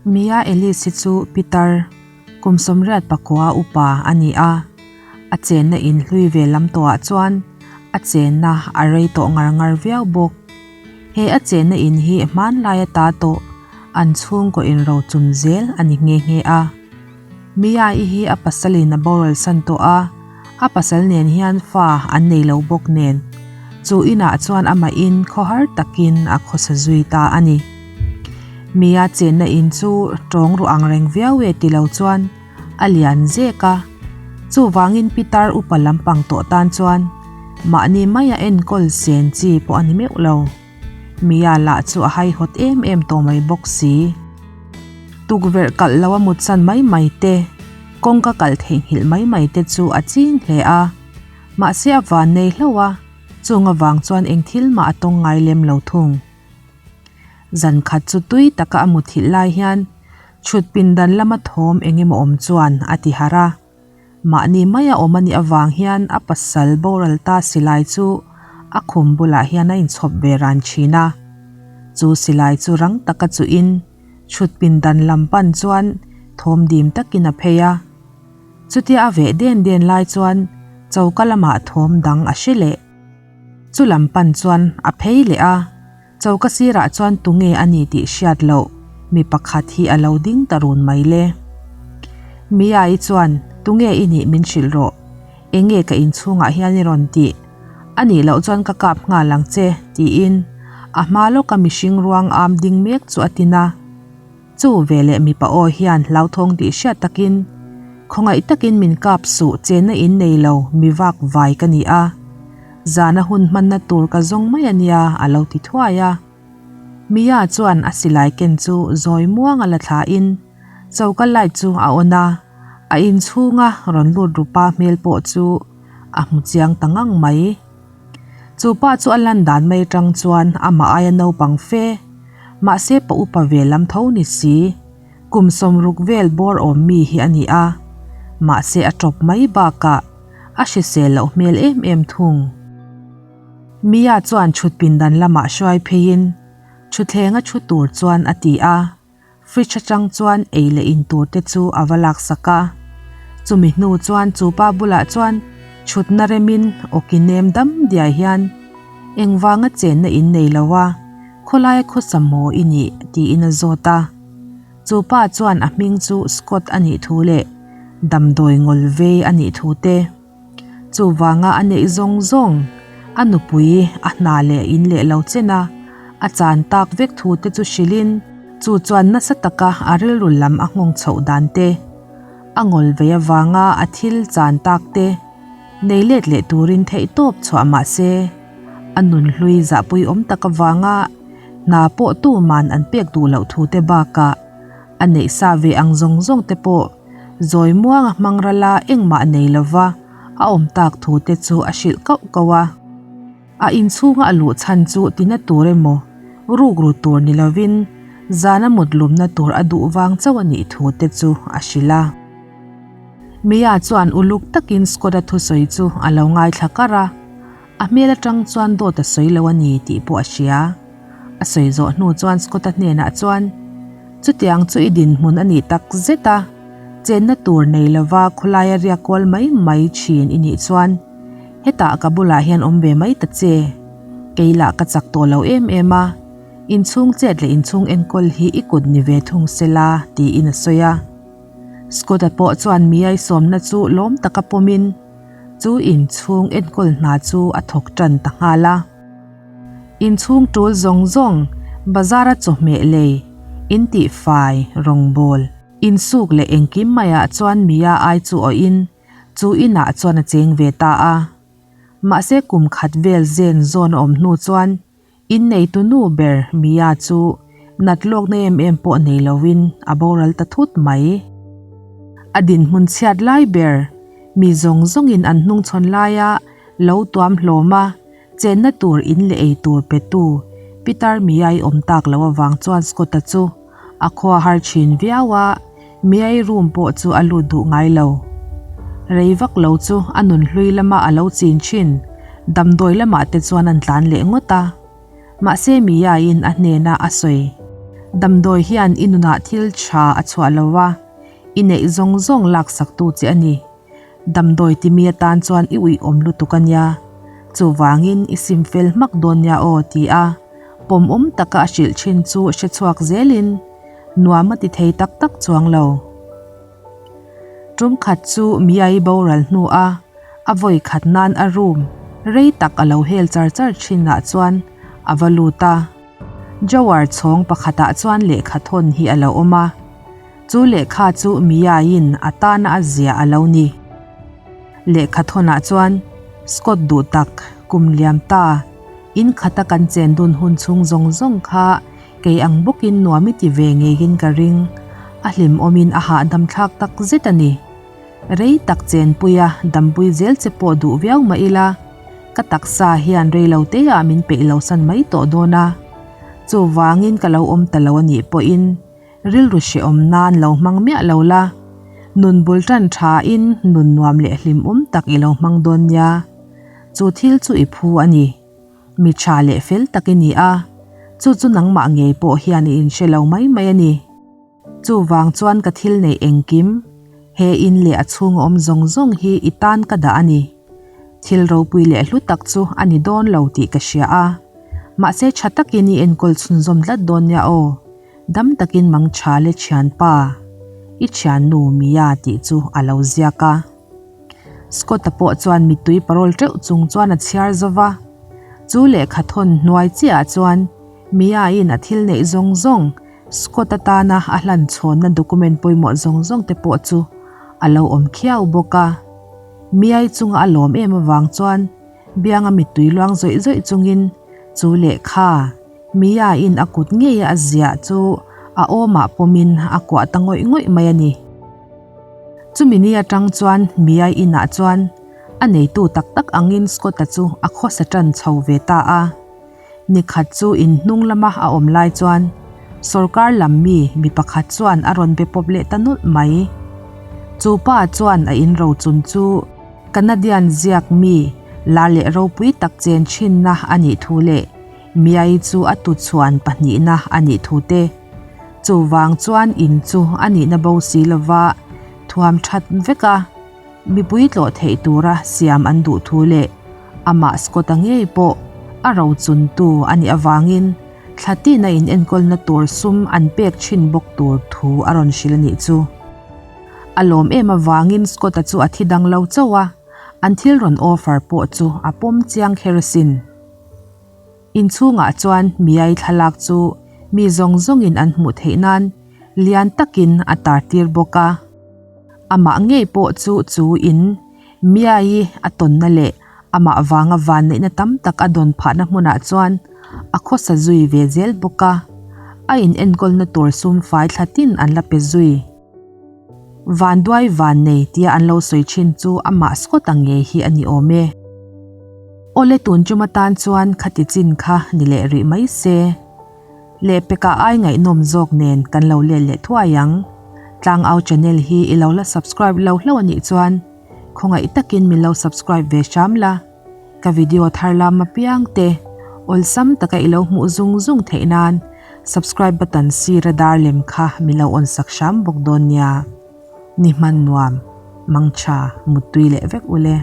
Mia Ellis hi chu pitar kum 89 upa a ni a, a chenna in hlui ve lam tawhah chuan a chenna a rei tawh ngar ngar viau bawk. He a chenna in hi hmanlai ata tawh an chhungkaw inrochun zel a ni nghe nghe a. Mia-i hi a pasalin a boral san tawh a, a pasal nen hian fa an nei lo bawk nen, chu inah chuan amahin khawhar takin a khawsa zui ta a ni. Mia chenna in chu tawng ru ang reng viau e ti lo chuan a lian zek a, chuvangin pitar upa lampang tawh tan chuan mahni maia enkawl sen chi pawh a ni meuh lo. Mia lah chu a haihawt em em tawh mai bawk si. Tukverh kalh lo a mutsan mai mai te, kawngka kalh theihnghilh mai mai te chu a ching hle a. Mahse a van nei hlauh a, chung avang chuan eng thil mah a tawng ngai lem lo thung. Zan khat chu tui taka a muthilh lai hian chhut pindan lama thawm eng emaw awm chuan a ti harh a. Mahni maia awm a nih avang hian a pasal boral ta silai chu a khum bulah hian a inchhawp ve ran thin a. Chu silai chu rang taka chuhin chhut pindan lam pan chuan thawm dim takin a phei a. Chutia a veh den den lai chuan choka lamah thawm dang a hre leh. Chu lam pan chuan a phei leh a. Choka sirah chuan tunge a ni tih hriat loh mi pakhat hi a lo ding ta run mai le. Mia-i chuan tunge i nih min hrilh rawh, enge ka inchhungah hian i rawn tih? A nih loh chuan ka kap nghal ang che tiin a hma lawka mihring ruang am ding mek chu a tin a. Chu veleh mipa aw hian hlauthawng tih hriat takin, Khawngaih takin min kap suh chenna in nei lo mi vak vai ka ni a, zana hun hmanna tur ka zawng mai a nia a lo ti thuai a. Mia chuan a silai ken chu zawi muang a la thlain choka light chu a on a, a inchhunga rawn lut rupa hmel pawh chu a hmu chiang ta ngang mai. Chu pa chu a lan dan mai atang chuan amah aia naupang fe, mahse pa upa ve lam tho ni si, kum 60 vel bawr awm mi hi a ni a, mahse a tawp mai bakah a hrisel loh hmel em em thung. Mia chuan chhut pindan lamah hruai pheiin thutthleng a thu tur chuan a ti a. Fridge atang chuan ei leh in tur te chu a va laksak a. Chumi hnu chuan chu pa bulah chuan chhutna remin awki nem dam diai hian engvanga chenna in nei lo a, khawlaia khawsa maw i nih tiin a zawt a. Chu pa chuan a hming chu Scott a nih thu leh damdawi ngawl vei a nih thu te. Chuvanga a neih zawng zawng, a nupui a hna leh in leh lo chen a, a chan tak vek thu te chu hrilhin chu chuan nasa taka a rilru lam a nghawng chhoh dan te, a ngawl vei avanga a thil chan tak te nei let leh turin theihtawp chhuah mah se, a nun hlui zahpui awm tak avanga hna pawh tuman an pek duh loh thu te bakah a neih sa ve ang zawng zawng te pawh Zawi muanga hmang rala engmah nei lova a awm tak thu te chu a hrilh kauh kauh a. A inchhunga a luh chhan chu tina tur emaw, rukru tur ni lovin zana mut lumna tur a duh vang chauh a nih thu te chu a hrilh a. Mia chuan uluk takin Scott-a thusawi chu a lo ngaithla kar a, a hmel atang chuan dawt a sawi lo a ni tih pawh a hria. A sawi zawh hnu chuan Scott-a hnenah chuan, Chutiang chu i dinhmun a nih tak zet a, chenna tur nei lova khawlaia riak kual mai mai thin i nih chuan hetah ka bulah hian awm ve mai ta che. Kei lah ka chak tawh lo em em a, inchhung chet leh inchhung enkawl hi i kut ni ve thung sela tiin a sawi a. Scott-a pawh chuan miai sawmna chu lawm taka pawmin chu inchhung enkawl hna chu a thawk tan ta nghal a. Inchhung tul zawng zawng, bazar-a chawhmeh lei, intihfai, rawngbâwl, insûk leh engkim maiah chuan Mia ai chu awhin chu inah chuan a cheng ve ta a. Mahse kum khat vel zen zawn a awm hnu chuan inneitu nu ber Mia chu nat lawkna em em pawh nei lovin a boral ta thut mai. A dinhmun chhiat lai ber, mi zawng zawngin an hnungchhawn laia lo tuam hlawm a, Chenna tur in leh ei tur pe tu Pitar Miai awm tak loh avang chuan Scott-a chu a khua har thin viau a, Miai room pawh chu a lut duh ngai lo. Rei vak lo chu a nun hlui lama a lo chin thin damdawi lamah te chuan an tlan leh ngawt a. Mahse Miai-in a hnena a sawi. Damdawi hian i nunah thil tha a chhuah lo a, i neih zawng zawng laksaktu che a ni. Damdawi timi atan chuan i uiawm lutuk a nia. Chuvangin i sim fel hmak dawn nia aw ti a, pawmawm taka a hrilh thin chu hre chhuak zelin nuam a ti thei tak tak chuang lo. Tum khat chu Miai boral hnu a, a vawi khat nan a room rei tak a lo hel char char thin ah chuan a va lut a. Drawer chhawng pakhatah chuan lehkha thawn hi a lo awm a. Chu lehkha chu Miaiin a tana a zia a lo ni. Lehkha thawnah chuan Scott duh tak kum liam ta, in khata kan chen dun hun chhung zawng zawng kha kei ang bawkin nuam i ti ve ngeiin ka ring. A hlimawmin a hahdam thlak tak zet a ni. Rei tak chenpuia dampui zel che pawh duh viau mah ila, ka taksa hian rei lo teah min peih lo san mai tawh dawn a. Chuvangin ka lo awm ta lo a nih pawhin Rilru hrehawm nan lo hmang miah lo la, nun bul tan thain nun nuam leh hlimawm tak i lo hmang dawn nia. Chu thil chu i phu a ni. Mi tha leh fel tak i ni a, chu chu nangmah ngei pawh hian i inhre lo mai mai a ni. Chuvang chuan ka thil neih engkim, he in leh a chhunga awm zawng zawng hi i tan ka dah a ni. Thil ropui leh hlu tak chu a ni dawn lo tih ka hria a, mahse tha takin i enkawl chhunzawm tlat dawn nia aw. Dam takin mang tha le thianpa, i thiannu Mia tih chu a lo ziak a. Scott-a pawh chuan mittui parawl teuh chung chuan a chhiar zo va. Chu lehkha thawn hnuai chiahah chuan Mia-in a thil neih zawng zawng Scott-a tana a hlan chhawnna document pawimawh zawng zawng te pawh chu a lo awm khiau bawk a. Mia-i chunga a lawm em avang chuan bianga mittui luang zawih zawih chungin chu lehkha Mia-in a kut ngeia a ziah chu a awmah pawmin a kuah ta ngawih ngawih mai a ni. Chumi ni atang chuan Mia inah chuan a neitu tak tak angin Scott-a chu a khawsa tan chho ve ta a. Nikhat chu in hnung lama a awm lai chuan sawrkar lam mi mi pakhat chuan a rawn be pawp leh ta nawlh mai. Chu pa chuan a in rochun chu Canadian ziak mi lar leh ropui tak chen thinna a nih thu leh Miai chu a tuchhuan pahnihna a nih thu te. Chuvang chuan in chu a nihna bo si lova thuam that vek a, mipui tlawh theih tura siam an duh thu leh amah Scott-a ngei pawh a rochuntu a nih avangin thlatina in enkawlna tur sum an pek thin bawk tur thu a rawn hrilh a nih chu. A lawm em avangin Scott-a chu a thi dang lo chauh a, an thil rawn offer pawh chu a pawm chiang kher asin. Inchhungah chuan miai thlalak chu mi zawng zawngin an hmuh theih nan lian takin a tar tir bawk a. Amah ngei pawh chu chu in miai a tawnna leh amah vanga vanneihna tam tak a dawn phahna hmunah chuan a khawsa zui ve zel bawk a. A in enkawlna tur sum fai thla tin an la pe zui. Vanduai vannei tia an lo sawi thin chu amah Scott-a ngei hi a ni awm e. Awle tun tum atan chuan khati chin kha ni leh rih mai se. Lehpekah ai ngaihnawm zawk nen kan lo let leh thuai ang. Tlangau channel hi i lo la subscribe lo hlauh a nih chuan khawngaih takin min lo subscribe ve hram la. Ka video thar lam apiang te awlsam taka i lo hmuh zung zung theih nan subscribe button sira dar lem kha min lo on sak hram bawk dawn nia. Ni hman nuam, mangtha, muttui leh vek ule.